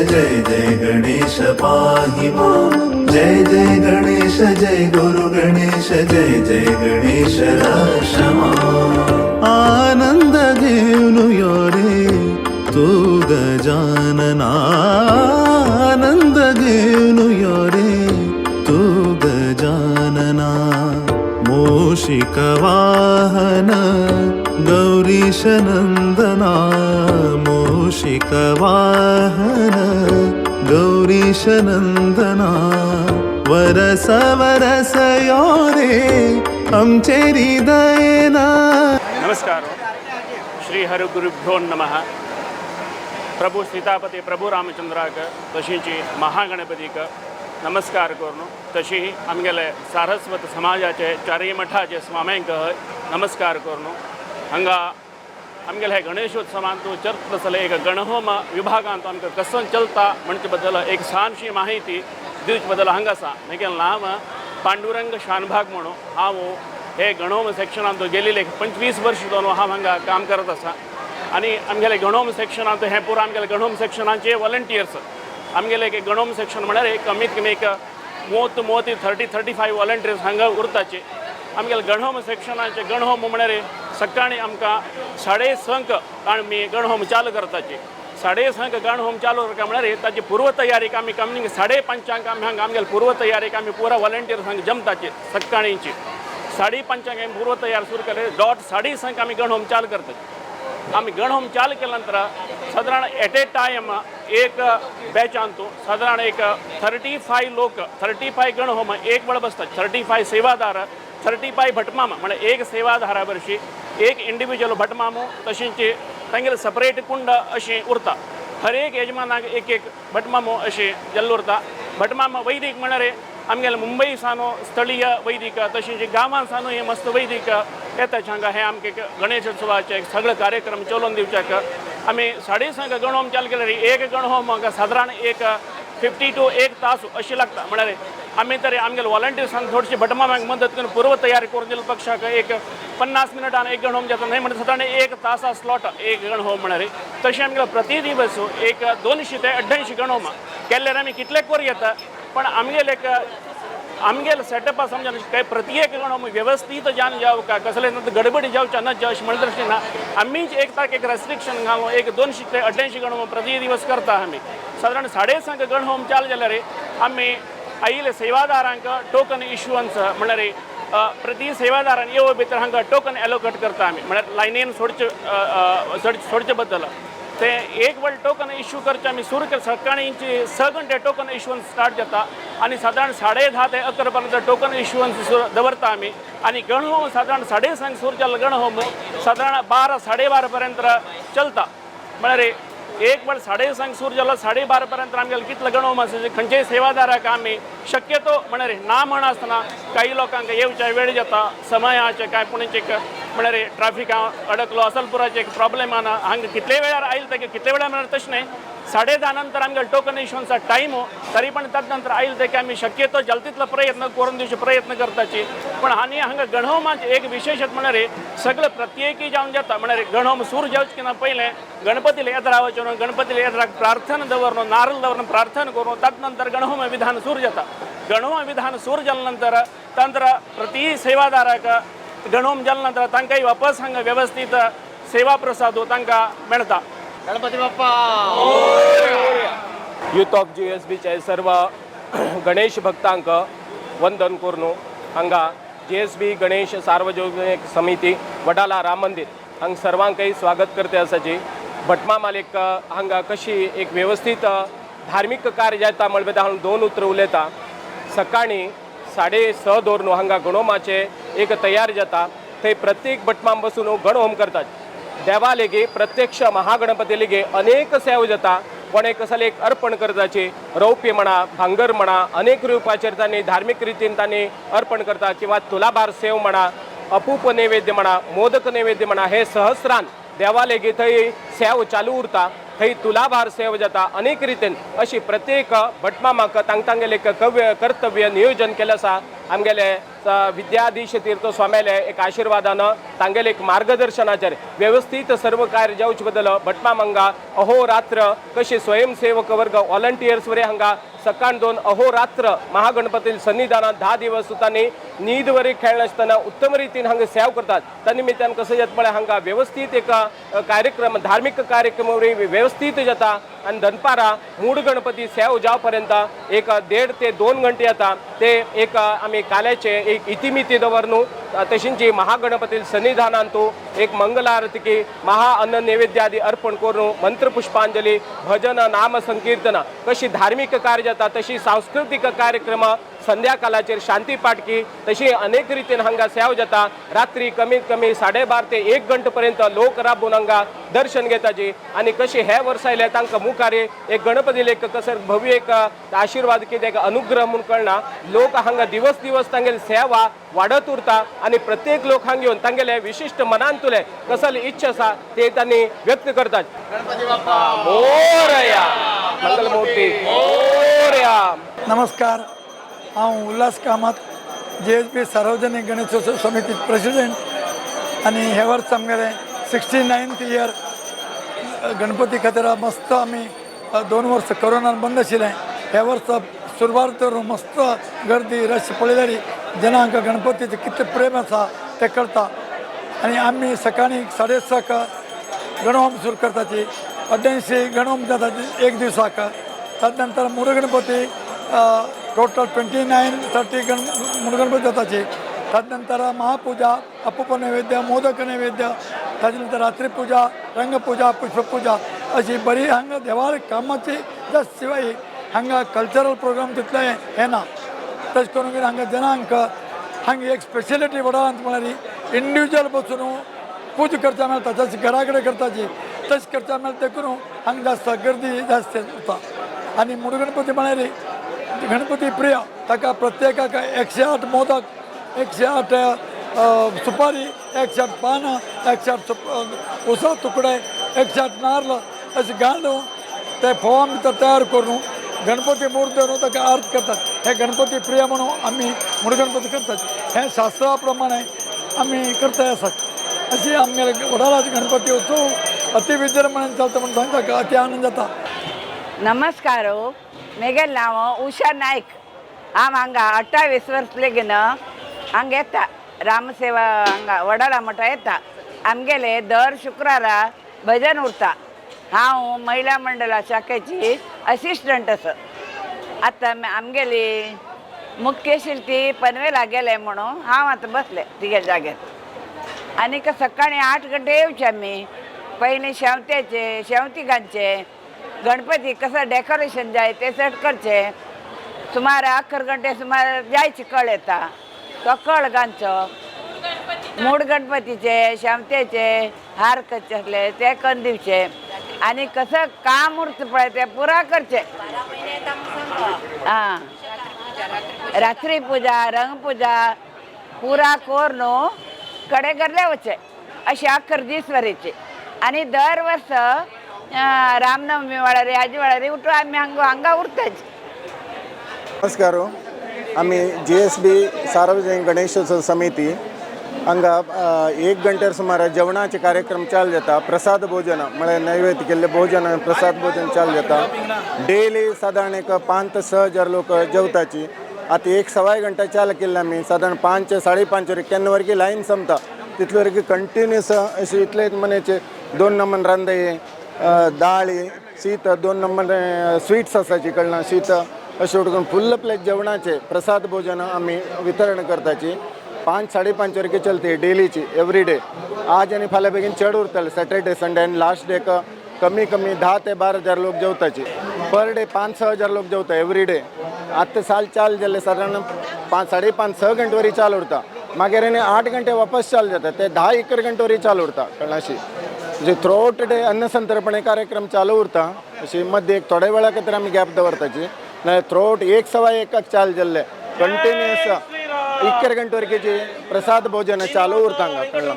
जय जय गणेश पाहि मां। जय जय गणेश जय गुरु गणेश जय जय गणेश रक्ष मां। आनंद घेऊन यो रे तू गजानना, आनंद घेऊन यो रे तू गजानना। मूषिक वाहन गौरीश नंदना, मूषिक वाहन गौरीश नंदना। वरस वरस यो रे आमचे हृदयना। नमस्कार। श्री हरिगुरुभ्यो नमः। प्रभु सीतापती प्रभु रामचंद्राक तशीच महागणपतीक नमस्कार करून, तशी आमगेले सारस्वत समाजाचे चारय मठाचे स्वाम्यांक नमस्कार करून, हांगा आमगेले हे गणेशोत्सवांत चर्च आसले एक गणहोम विभागांत आमकां कसो चलता म्हणचे बद्दल एक ल्हानशी माहिती दिवचे बद्दल हांगा आसा। म्हगेलें नांव पांडुरंग शानभाग म्हणून। हांव हे गणहोम सेक्शनांत गेलेले 25 वर्ष जावन हांव हांगा काम करत आसा। आनी आमगेले गणहोम सेक्शनांत हें पुरो आमगेले गणहोम सेक्शनाचे वॉलंटियर्स। आमगेले एक गणहोम सेक्शन म्हळ्यार एक कमीत कमी एक मोत मोत 30-35 वॉलंटियर्स हांगा उरताचे। आमगेले गणहोम सेक्शनाचे गणहोम म्हळ्यार सकाळी आमकां 6:30 आमी गणहोम चालू करताचे। 6:30 गणहोम चालू करता म्हळ्यार ताची पूर्वतयारीक आमी कमी 5:30 आमी हांगा आमगेले पूर्वतयारीक आमी पुरा वॉलंटियर्स हांगा जमताचे। सकाळींची 5:30 आमी पूर्वतयार सुरू केले, डॉट 6:30 आमी गणहोम चालू करतात। आमी गणहोम चालू केल्या नंतर सादारण एट ए टायम एक बॅचांतू सादारण एक 35 लोक, 35 गणहोम एक वेळ बसतात। 35 सेवादार, 35 भटमाम, म्हणजे एक सेवादारा वर्षी एक इंडिव्हिज्युअल भटमामू, तशींच तांगेले सपरेट कुंड अशी उरता। हर एक यजमानाक एक एक भटमामो अशें जाल्लो उरता। भटमाम वैदिक म्हळ्यार आमगेले मुंबई सावन स्थळीय वैदिक, तशेंच गांवां सावन हे मस्त वैदिक येता हांगा। हे आमचे गणेशोत्सवाचे सगळे कार्यक्रम चलोवन दिवच्याक आमी 6:30 गणहोम चालू केल्यार एक गणहोम सादारण एक 50 टू एक तास अशें लागता। म्हळ्यार आमी तरी आमगेले वॉलंटियर्सान थोडीशी भटमामाक मदत करून पूर्व तयारी करून दिले पक्षाक एक 50 मिनटान एक गणहोम जाता। न्हय म्हणटा सादारण एक तासा स्लॉट एक गणहोम म्हळ्यार। तशें आमगेलो प्रति दिवस एक 200 ते 250 गणहोम केल्यार आमी कितले करूं येता, पण आमगेले एक आमगेले सेटअप समजा काय प्रत्येक गणहोम व्यवस्थीत जावन जावं का, कसले गडबडी जावच्या न अशें म्हणत दृश्टीन आमीच एक ताक एक रेस्ट्रिक्शन घालून एक 200 ते 250 गणहोम प्रति दिवस करता आमी। सादारण 6:30 गणहोम चालू जाल्यार आमी आयिल्ले सेवादारांक टोकन इशुअन्स, म्हळ्यार प्रति सेवादारान येवो भितर हांकां टोकन एलोकेट करता आमी, म्हळ्यार लायनीन सोडचे सोडचे बद्दल। ते एक वेळ टोकन इश्यू करचे आमी सुरू केले, सकाळींची 6 घंटे टोकन इश्युअन्स स्टार्ट जाता आनी सादारण 10:30 ते 11 पर्यंत टोकन इश्युअन्स दवरता आमी। आनी गणहोम सादारण 6:30 सुरू जाल्लो गणहोम सादारण 12 12:30 पर्यंत चलता। म्हळ्यार एक वेळ 6:30 सुरू जालो, 12:30 पर्यंत आमगेले कितलो गणहोम आसा, खंयच्याय सेवादाराक आमी शक्यतो, म्हळ्यार ना म्हण आसतना काही लोकांक येवच्या वेळ जाता, समयाचे काय पूण एक म्हळ्यार ट्राफिका अडकलो असलपुराचे एक प्रॉब्लेम आना, हांगा कितले वेळार आयल ते कितले वेळार म्हळ्यार तशें न्हय। 10:30 नंतर आमगेले टोकन इश्युअन्सा टायम, तरी पण तद नंतर आयल ते आमी शक्यतो जाता तितलो प्रयत्न करून दिवचे प्रयत्न करताची। पण आनी हांगा गणहोमाचे एक विशेषत म्हळ्यार सगळे प्रत्येकी जावन जाता, म्हळ्यार गणहोम सुरू जावचे की ना पयलें गणपतीले येदरा वचून गणपतीले येदराक प्रार्थना दवरून, नारळ दवरून प्रार्थना करून तद नंतर गणहोम विधान सुरू जाता। गणहोम विधान सुरू जाल्या नंतर तंत्र प्रति सेवादाराक गणहोम जाल्या नंतर तांकांय वापस हांगा व्यवस्थीत सेवा प्रसाद तांकां मेळटा। गणपती बाप्पा! युथ ऑफ जीएसबीचे सर्व गणेश भक्तांक वंदन करून हांगा जीएसबी गणेश सार्वजनिक समिती, वडाला राम मंदिर हांगा सर्वांकय स्वागत करते आसाची। भटमा मालिक हांगा कशी एक व्यवस्थीत धार्मीक कार्य जाता म्हणल्यार हांव दोन उतरां उलयता। सकाळीं 6:30 धरून हांगा गणोमाचे एक तयार जाता। थंय प्रत्येक भटमाम बसून गणहोम करतात। देवा लेगी प्रत्यक्ष महागणपती लेगी अनेक सेवा जाता। कोणे कसले एक अर्पण करताची रौप्य म्हणा, भांगर म्हणा, अनेक रुपाचेर तांणी धार्मीक रितीन तांणी अर्पण करता किंवा तुलाभार सेव म्हणा, अपूप नैवेद्य म्हणा, मोदक नैवेद्य म्हणा, हे सहस्रान देवा लेगीत थंय सेव चालू उरता। थंय तुलाभार सेव जाता। अनेक रितीन अशी प्रत्येक भटमामाक तांग तांगेले कव्य कर्तव्य नियोजन केलें आसा। आमगेले विद्याधीश तीर्थ स्वाम्याले एक आशिर्वादान तांगेले एक मार्गदर्शनाचेर व्यवस्थीत सर्व कार्य जावचे बद्दल भटमाम हांगा अहोरात्र कशी स्वयंसेवक वर्ग व्हॉलंटियर्स वरी हांगा सकाळ दोन अहोरात्र महागणपती सन्निधानात 10 दिवस सुतांनी न्हीद वरी खेळनासतना उत्तम रितीन हांगा सेवा करतात. त्या निमित्तान कसं जाता पळय हांगा व्यवस्थीत एक कार्यक्रम धार्मिक कार्यक्रम वरी व्यवस्थीत जाता आनी दनपारां मूड गणपती सेव जावपर्यंत एक 1.5 ते 2 घंटे येता ते एक आमी काल्याचे एक इतिमिती दवर न्हू तशींची महागणपती सन्निधानांतू एक मंगलारतिकी महा अन्न नैवेद्य आदी अर्पण करून मंत्रपुष्पांजली भजन नाम संकीर्तन कशी धार्मिक कार्य जाता तशी सांस्कृतीक कार्यक्रम संध्याकाळाचेर शांती पाटकी तशी अनेक रितीन हांगा सेव जाता. रात्री कमीत कमी 12:30 ते 1 घंटे पर्यंत लोक राबून हांगा दर्शन घेताची आनी कशी हे वर्सा आयले तांकां मुखार एक गणपती एक कसर भव्य एक आशिर्वाद कितें एक अनुग्रह म्हूण कळना. लोक हांगा दिवस दिवस तांगेली सेवा वाडत उरता आनी प्रत्येक लोक हांगा येवन तांगेले विशिश्ट मनांतुले कसली इच्छा आसा ते तांणी व्यक्त करतात. मोरया मंगलमूर्ती मोरया. नमस्कार, हांव उल्हास कामत, GSB सार्वजनिक गणेशोत्सव समिती प्रेसिडेंट. आनी हे वर्स आमगेलें 69th year Ganpati खातीर मस्त आमी 2 वर्स कोरोनान बंद आशिल्लें. हे वर्स सुरवात धरून मस्त गर्दी रश पळयल्यार जनांक गणपतीचें कितलें प्रेम आसा तें कळटा. आनी आमी सकाळीं 6:30 गणहोम सुरू करताची. 88 गणहोम जाता एक दिवसाक. तदनंतर मुरुगणपती टोटल 29-30 गण मुरुगणपती जाताची. तदनंतर महापूजा, अपूप नैवेद्य, मोदक नैवेद्य, ताजे नंतर रात्री पूजा, रंगपूजा, पुष्पपूजा अशी बरी हांगा देवार कामाची जास्त. शिवाय हांगा कल्चरल प्रोग्राम तितले हे ना. तशें करून हांगा जनांक हांगा एक स्पेशलिटी वडाळांत म्हळ्यार इंडिविज्युअल बसून पूजा करता मेळटा, जशें घरा कडेन करताची तशें करता मेळटा. देखून हांगा जास्त गर्दी जास्त उरता. आनी मुरुगणपती म्हळ्यार गणपती प्रिय, ताका प्रत्येकाक 108 मोदक, 108 सुपारी, 108 पानां, 108 उसा तुकडे, 108 नारळ अशें घालून ते फोवा भितर तयार करून गणपती मूर्त धरून ताका आरती करतात. हे गणपती प्रिय म्हणून आमी मुरुगणपती करतात. हे शास्त्रा प्रमाणे आमी करता आसात. अशी आमगेले वडाळाचे गणपती उत्सव अति विजृंभणान चलता म्हणून सांगता, अति आनंद जाता. नमस्कार हो. मेगेलें नांव उषा नायक. हांव हांगा 28 वर्स लेगीन हांगा येता, रामसेवा हांगा वडाळा मठा येता. आमगेले दर शुक्रारा भजन उरता. हांव महिला मंडळा शाखेची असिस्टंट आसा. आतां आमगेली मुख्य शिल्पी पनवेला गेले म्हणून हांव आतां बसले तिगे जाग्यार. आनीक सकाळी 8 घंटे येवचे आमी. पयलीं शेंवत्याचे शेंवती घालचे, गणपती कसं डेकोरेशन जाय ते सेट करचे. सुमार 11 घंटे सुमार जायची कळ येता, तो कळ घालचो. मूड गणपतीचे शेंवत्याचे हार करचे आसले ते करून दिवचे आनी कसं काम उरता पळय ते पुरा करचे. हां, रात्री पूजा, रंगपूजा पुरा करून कडे घरले वचे अशे 11 दीस वरेचे. आनी दर वर्स रामनवमी वेळार हाजे वेळार उठून आमी हांगा हांगा उरताच. नमस्कार. आमी GSB सार्वजनिक गणेशोत्सव समिती. हांगा 1 घंट्यार सुमार जेवणाचे कार्यक्रम चालू जाता. प्रसाद भोजन म्हळ्यार नैवेद्य केल्ले भोजन, प्रसाद भोजन चालू जाता. डेली सादारण एक 5 ते 6 हजार लोक जेवताची. आतां एक सवाय घंटा चालू केल्ले आमी. सादारण 5, 5:30 वर केन्ना वर्गी लायन संपता, तितले वर्गी कंटिन्युअस अशें इतले मनेचे 2 नंबर रांदये, दाळी, शीत, 2 नंबर स्वीट्स आसाची कळना शीत, अशें करून फुल्ल प्लेट जेवणाचे प्रसाद भोजन आमी वितरण करताची. 5, 5:30 वर्गी चलते डेलीची, एवरी डे. आज आनी फाल्यां बेगीन चड उरतले. सॅटर्डे, संडे आनी लास्ट डेक कमी कमी 10 ते 12 हजार लोक जेवताची. पर डे 5-6 हजार लोक जेवता एवरी डे. आतां साल चालू जाल्ले सादारण 5, 5:30, 6 घंटे वरी चालू उरता. मागीर आनी 8 घंटे वापस चालू जाता, ते 10-11 घंटे वरी चालू उरता. कळना अशी म्हणजे थ्रू डे अन्नसंतर्पण कार्यक्रम चालू उरता. अशी मध्ये एक थोड्या वेळा खातीर आमी गॅप दवरताची, नाल्यार थ्रू एक 1:15 चालू जाल्ले कंटिन्युअस 11 घंटे वरकीची प्रसाद भोजन चालू उरता हांगा. कळ्ळें?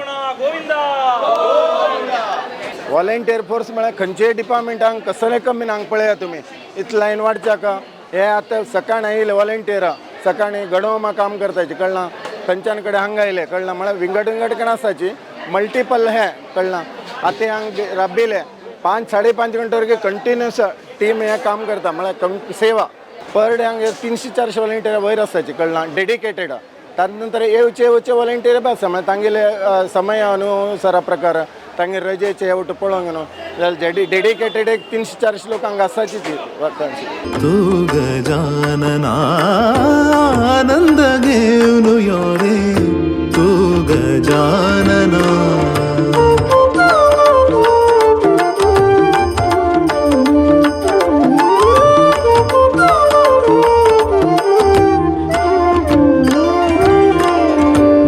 व्हॉलेंटियर फोर्स म्हळ्यार खंयच्याय डिपार्टमेंटांक कसले कमी ना. हांगा पळया तुमी, इतले लायन वाडच्याक हे आतां सकाळ येयले व्हॉलेंटियरां. सकाळी गणोमा काम करताची कळना थंयच्यान कडेन हांगा आयले कळना म्हळ्यार विंगड विंगड कडेन आसाची मल्टिपल हें कळना. आतां हांग राबिले 5 साडे 5 घंटे वर्गे कंटिन्युअस टीम हें काम करता म्हळ्यार सेवा पर डे हांगा 300-400 वॉलंटियर वयर आसाची कळना डेडिकेटेड. ताजे नंतर येवचे येवचे वॉलंटियर बी आसा म्हळ्यार तांगेले समय अनुसारा प्रकार तांगे रजेचे हे वटू पळोवंक न्हू जाल्यार डेडिकेटेड एक 300-400 लोक हांगा आसाची ती वर्कांची. तू गजानना आनंद घेऊन यो रे तू गजानना.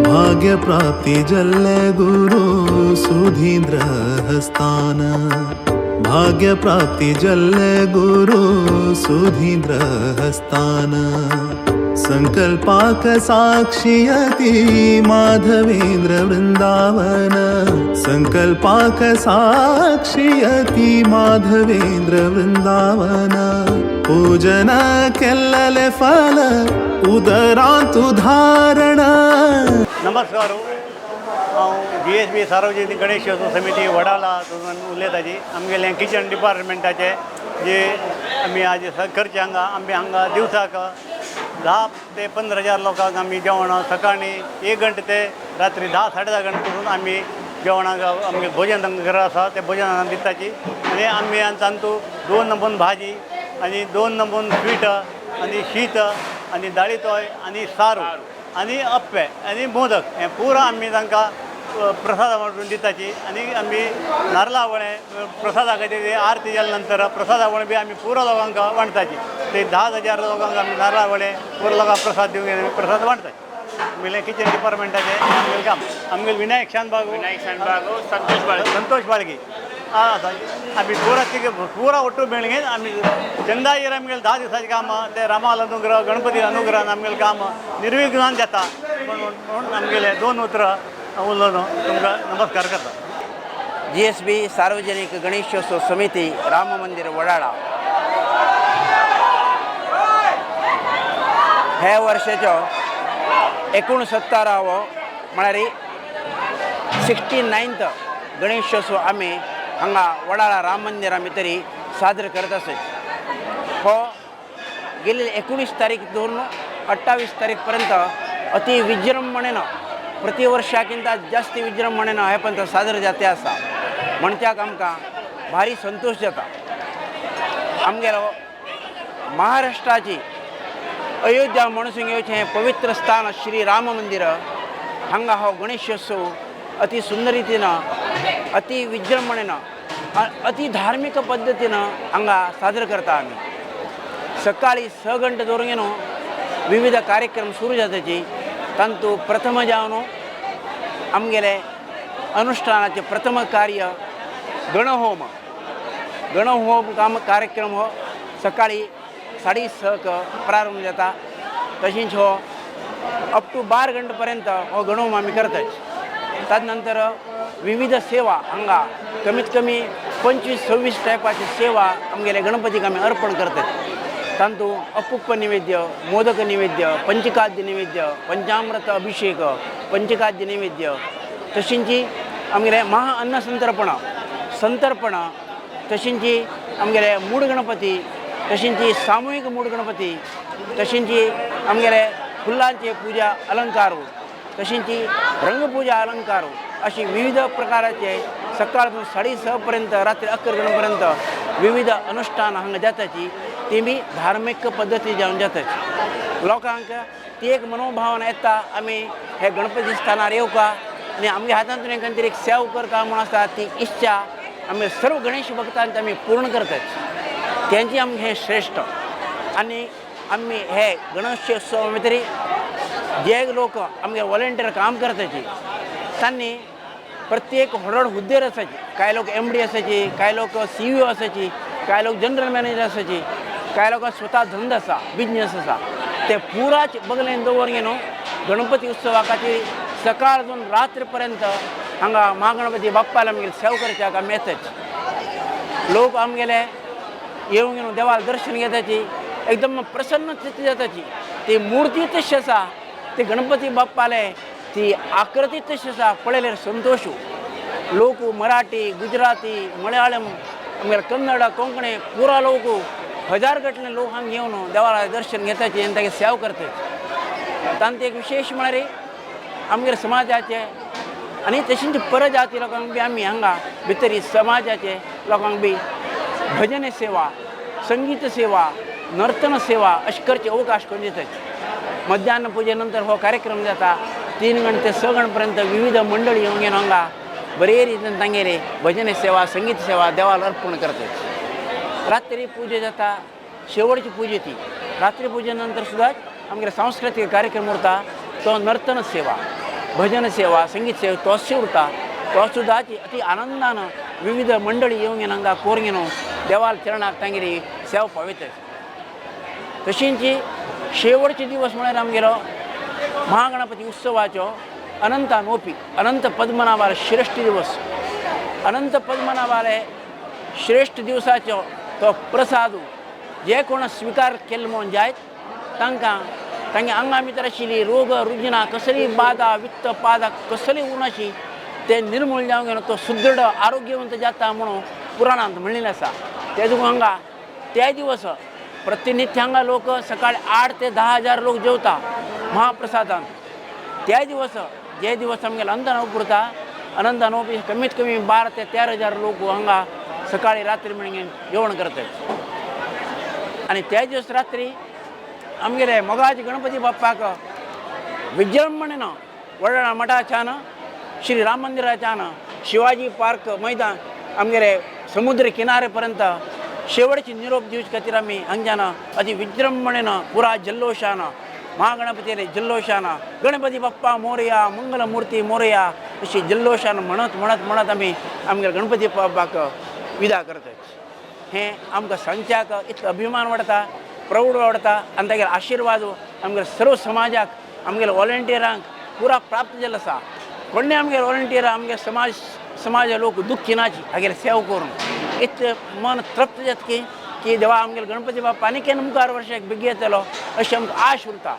भाग्य प्राप्ती जल्ले गुरु सुधींद्र हस्तान भाग्य प्राप्ती जल्ले गुरु सुधींद्र हस्तान संकल्पाक साक्षियती माधवेंद्र वृंदावन संकल्पाक साक्षियती माधवेंद्र वृंदावन पूजन केल्लले फल उदरांतु धारण. नमस्कार, हांव जी एस बी सार्वजनीक गणेशोत्सव समिती वडाला उलयताची. आमगेलें किचन डिपार्टमेंटाचे जे आमी आज करचे हांगा आमी हांगा दिवसाक 10 ते 15 हजार लोकांक आमी जेवण सकाळी 1 घंटे ते रात्री 10 साडे 10 घंटे पसून आमी जेवणाक आमगे भोजन तांकां घर आसा ते भोजन दिताची. आनी आमी तांतू 2 नमून भाजी आनी 2 नमून स्वीट आनी शीत आनी दाळी तोय आनी सारू आनी अप्पे आनी मोदक हें पुरा आमी तांकां प्रसाद म्हणून दिताची. आनी आमी नारला वळें प्रसादा खातीर आरती जाल्या नंतर प्रसादा वळें बी आमी पुरा लोकांक वांटताची. ते 10 हजार लोकांक आमी नारला वळें पुरा लोकांक प्रसाद दिवंक प्रसाद वांटताची. आमगेलें किचन डिपार्टमेंटाचें आमगेलें काम. आमगेलें विनायक शानबाग संतोष बाळगी संतोष बाळगी आसा. आमी पुरा तिगे पुरा ಒಟ್ಟು ಬೆಳಗ್ಗೆ आमी चंदायेर आमगेलें 10 दिसाचें काम ते रामाल अनुग्रह गणपती अनुग्रहान आमगेलें काम निर्विघ्नान जाता म्हणून आमगेलें 2 उतरां उलोवन तुमकां नमस्कार करता. जी एस बी सार्वजनिक गणेशोत्सव समिती राम मंदिर वडाळा हे वर्षाचो 69वो म्हळ्यार 69th Ganeshotsav आमी हांगा वडाळा राम मंदिरा भितर साजरो करत आसत. हो गेल्ले 19 तारीख धरून 28 तारीख पर्यंत अति विजृंभणेन प्रतिवर्षाकिंत जास्त विजृंभणेन हे पंथ साजरो जाते आसा. म्हणच्याक आमकां भारी संतोष जाता. आमगेलो महाराष्ट्राची अयोध्या म्हणून येवचें हें पवित्र स्थान श्री राम मंदिर हांगा हो गणेशोत्सव अति सुंदर रितीन अति विजृंभणेन अति धार्मिक पद्दतीन हांगा साजरो करता. आमी सकाळी 6 घंटे दवरून न्हू विविध कार्यक्रम सुरू जाताची. तांतू प्रथम जावन आमगेले अनुष्ठानाचे प्रथम कार्य गणहोम. गणहोम काम कार्यक्रम हो सकाळी 6:30 प्रारंभ जाता. तशेंच हो अप टू 12 घंटे पर्यंत हो गणहोम आमी करतात. तदनंतर विविध सेवा हांगा कमीत कमी 25-26 टायपाची सेवा आमगेले गणपतीक आमी अर्पण करतात. तांतू अपुप्प नैवेद्य, मोदक नैवेद्य, पंचखाद्य नैवेद्य, पंचामृत अभिषेक, पंचखाद्य नैवेद्य, तशेंच आमगेले महा अन्न संतर्पण संतर्पण, तशेंच आमगेले मूड गणपती, तशेंच सामूहिक मूड गणपती, तशेंच आमगेले फुलांचे पूजा अलंकार, तशेंच रंगपूजा अलंकार अशी विविध प्रकाराचे सकाळपासून 6:30 पर्यंत रात्री 11 पर्यंत विविध अनुष्ठान हांगा जाताची. ती बी धार्मीक पद्दती जावन जाताची. लोकांक ती एक मनोभावना येता आमी हे गणपती स्थानार येवका आनी आमगे हातांतून खंय तरी एक सेवा करता म्हूण आसा ती इच्छा आमी सर्व गणेश भक्तांची आमी पूर्ण करतात. तेंची आमगे हें श्रेश्ठ. आनी आमी हे गणेशोत्सव भितर जे लोक आमगे वॉलंटियर काम करताची तांणी प्रत्येक व्हड व्हड हुद्देर आसाची. कांय लोक MD आसाची, कांय लोक CEO आसाची, कांय लोक जनरल मॅनेजर आसाची, कांय लोक स्वता धंदो आसा, बिजनेस आसा. ते पुराच बगलेन दवरून न्हू गणपती उत्सवा खातीर सकाळसून रात्री पर्यंत हांगा महागणपती बाप्पाला आमगेले सेवा करच्याक आमी येताची. लोक आमगेले येवन न्हू देवाक दर्शन घेताची, एकदम प्रसन्न स्थिती जाताची. ती मूर्ती तशी आसा, ती गणपती बाप्पाले ती आकृती तशी आसा, पळयल्यार संतोश. लोक मराठी, गुजराती, मलयाळम, आमगेले कन्नड, कोंकणी पुरा लोक हजार गटले लोक हांगा येवन देवाला दर्शन घेताचे आनी तागे सेवा करतात. तांचे एक विशेष म्हळ्यार आमगेले समाजाचे आनी तशेंच परजाती लोकांक बी आमी हांगा भितरी समाजाचे लोकांक बी भजन सेवा, संगीत सेवा, नर्तन सेवा अशें करचे अवकाश करून दितात. मध्यान पुजे नंतर हो कार्यक्रम जाता. 3 गण ते 6 गण पर्यंत विविध मंडळी येवन घेवन हांगा बरे रितीन तांगेले भजन सेवा, संगीत सेवा देवाला अर्पण करतात. रात्री पुजा जाता, शेवटची पुजा ती. रात्री पुजे नंतर सुद्दां आमगेले सांस्कृतीक कार्यक्रम उरता, तो नर्तन सेवा, भजन सेवा, संगीत सेवा तोच उरता. तो सुद्दां अति आनंदान विविध मंडळी येवन घेवन हांगा कोर घेवन देवाल चरणाक तांगेली सेवा पावयतात. तशींच शेवटचे दिवस म्हळ्यार आमगेलो महागणपती उत्सवाचो अनंतानोपी अनंत पद्मनाभाले श्रेष्ठ दिवस. अनंत पद्मनाभाले श्रेष्ठ दिवसाचो तो प्रसाद जे कोण स्विकार केल्लो म्हणून जायत तांकां तांगे आंगा भितर आशिल्ली रोग रुजिना कसली बाधा वित्त पादा कसली उरनाशी ते निर्मूल जावन घेवन तो सुदृढ आरोग्यवंत जाता म्हणून पुराणांत म्हणिल्लें आसा. ते देखून हांगा ते दिवस प्रतिनित्य हांगा लोक सकाळी 8 ते 10 हजार लोक जेवता महाप्रसादान. त्या दिवस जे दिवस आमगेले अनंत उरता, अनंत कमीत कमी 12 ते 13 हजार लोक हांगा सकाळी रात्री म्हणून जेवण करतात. आनी त्या दिवस रात्री आमगेले मोगाचे गणपती बाप्पाक विजृंभणेन वडाळा मठाच्यान, श्री राम मंदिराच्यान, शिवाजी पार्क मैदान आमगेले समुद्र किनारे पर्यंत शेवटची निरोप दिवचे खातीर आमी हांगच्यान अति विजृंभणेन पुरा जल्लोशान महागणपतीले जल्लोशान गणपती बाप्पा मोरया, मंगलमूर्ती मोरया अशी जल्लोशान म्हणत म्हणत म्हणत आमी आमगेले गणपती बाप्पाक विदा करतात. हें आमकां सांगच्याक इतलो अभिमान वाडटा, प्रौढ वाडटा आनी तागेले आशिर्वाद आमगेले सर्व समाजाक, आमगेले वॉलंटियरांक पुरा प्राप्त जाल्लो आसा. कोणूय आमगेले वॉलंटियरां आमगे समाज लोक दुख्खी नाची हागेले सेवा करून इतलें मन तृप्त जाता की की देवा आमगेले गणपती बाप्पा आनी केन्ना मुखार वर्साक बेगी येतलो अशी आमकां आश उरता.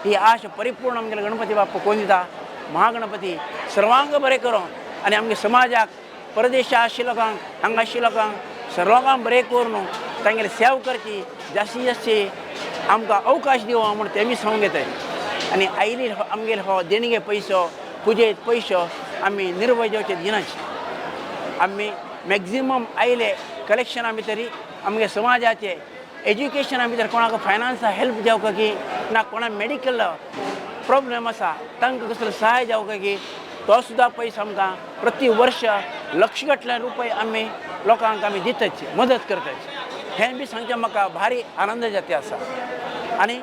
ही आश परिपूर्ण आमगेले गणपती बाप्पा कोण दिता. महागणपती सर्वांक बरें करूं आनी आमगे समाजाक, परदेशा आशिल्ल्या लोकांक, हांगा आशिल्ल्या लोकांक सर्वांक बरें करून तांगेले सेवा करची जास्ती जास्ती आमकां अवकाश दिवं म्हूण तेमी सांगूंक येताय. आनी आयली आमगेले हो देणगे पयसो, पुजेत पयसो आमी निर्वय जावचे दिनाची. आमी मॅक्झिमम आयले कलेक्शना भितर आमगे समाजाचे एज्युकेशना भितर कोणाक फायनान्सा हेल्प जावका की ना, कोणाक मेडिकल प्रॉब्लेम आसा तांकां कसलो सहाय जावका की तो सुद्दां पयसो आमकां प्रति वर्ष लक्ष गटल्या रुपये आमी लोकांक आमी दिताची, मदत करताची. हें बी सांगचें म्हाका भारी आनंद जाता आसा. आनी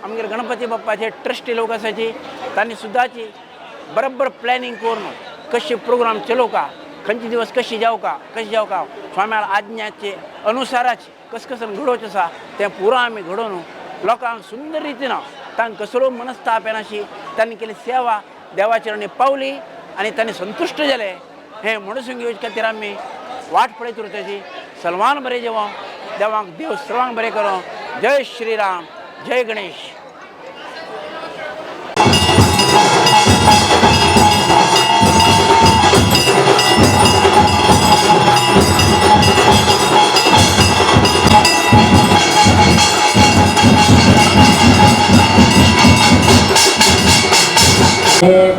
आमगेले गणपती बाप्पाचे ट्रस्टी लोक आसाची तांणी सुद्दांची बरोबर प्लॅनिंग करून कशे प्रोग्राम चलोवका, खंयचे दिवस कशी जावका, कशें जावका, स्वाम्या आज्ञाचे अनुसाराच कस कसं घडोवचें आसा तें पुरो आमी घडोवन लोकांक सुंदर रितीन तांकां कसलो मनस्ताप येनाशी तांणी केली सेवा देवाचरणी पावली आनी तांणी संतुश्ट जाले. हें म्हणून घेवचे खातीर आमी वाट पळयत उरताची. सलमान बरें जेवण देवांक देव सर्वांक बरें करूं. जय श्रीराम, जय गणेश.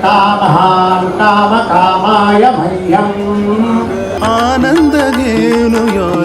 कामहान काम कामाय मह्यम् आनंद घेऊन यो